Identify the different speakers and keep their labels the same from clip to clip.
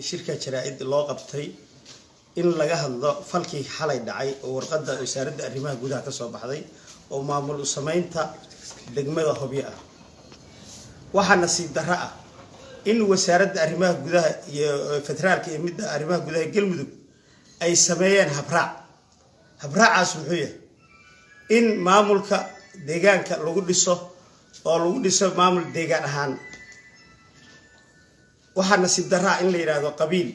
Speaker 1: Shirka jaraa'id loo qabtay in laga hadlo falkii xalay dhacay oo warqadda Wasaaradda Arrimaha Gudaha ka soo baxday oo maamul u sameynta degmada Hobyo ah. Waxaa nasiib darro ah in Wasaaradda Arrimaha Gudaha iyo Federaalka iyo midda Arrimaha Gudaha Galmudug ay sameeyeen habraac. Habraacaas muxuu yahay? In maamulka deegaanka lagu dhiso oo lagu dhiso maamul deegaan ahaan. Waxaa nasiib darraa in la yidhaahdo qabiil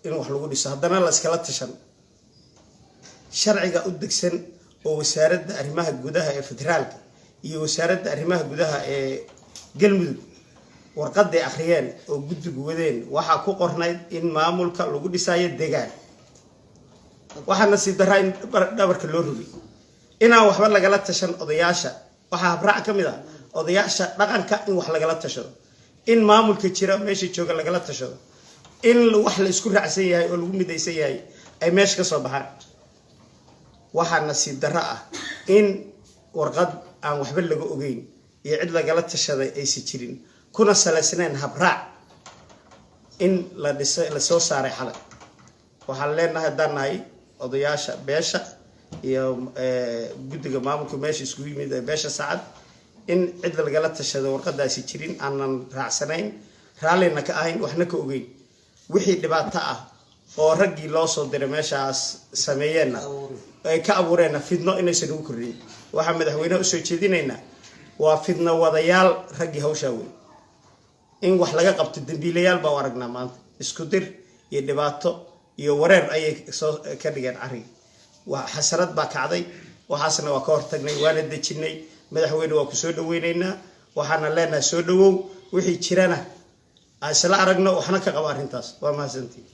Speaker 1: in wax lagu dhiso, haddana la iskala tashan. Sharciga u degsan oo Wasaaradda Arrimaha Gudaha ee Federaalka iyo Wasaaradda Arrimaha Gudaha ee Galmudug warqaday akhriyeen oo guddigu wadeen waxaa ku qornayd in maamulka lagu dhisayo deegaan. Waxaa nasiib darraa in dhabarka loo rogay, inaan waxba lagala tashan odayaasha. Waxaa habraac ka mid ah odayaasha dhaqanka in wax lagala tashado, in maamulka jira meesha jooga lagala tashado, in wax la isku raacsan yahay oo lagu midaysan yahay ay meesha ka soo baxaan. Waxaa nasiib darro ah in warqad aan waxba laga ogeyn iyo cid lagala tashaday aysan jirin, kuna salaysnayn habraac, in la dhisay lasoo saaray xalay. Waxaan leenahay, haddaan nahay odayaasha beesha iyo guddiga maamulka meesha iskugu yimid ee beesha Sacad, in cid lagala tashado warqadaasi jirin, aanan raacsanayn, raallina ka ahayn, waxna ka ogeyn. Wixii dhibaato ah oo raggii loo soo diray meeshaas sameeyeenna ay ka abuureenna, fidno inaysan ugu kordhin. Waxaan madaxweynaha usoo jeedinaynaa, waa fidno wadayaal raggii hawshaa wey, in wax laga qabto. Dambiilayaal baa u aragnaa. Maanta isku dir iyo dhibaato iyo wareer ayay soo ka dhigeen carriga. Waa xasarad baa kacday. Waxaasna waa ka hortagnay, waana dejinay. Madaxweyne, waa ku soo dhaweynaynaa. Waxaana leenahay, soo dhawow. Wixii jirana aan isla aragno, waxna ka qabo arrintaas. Waa mahadsantii.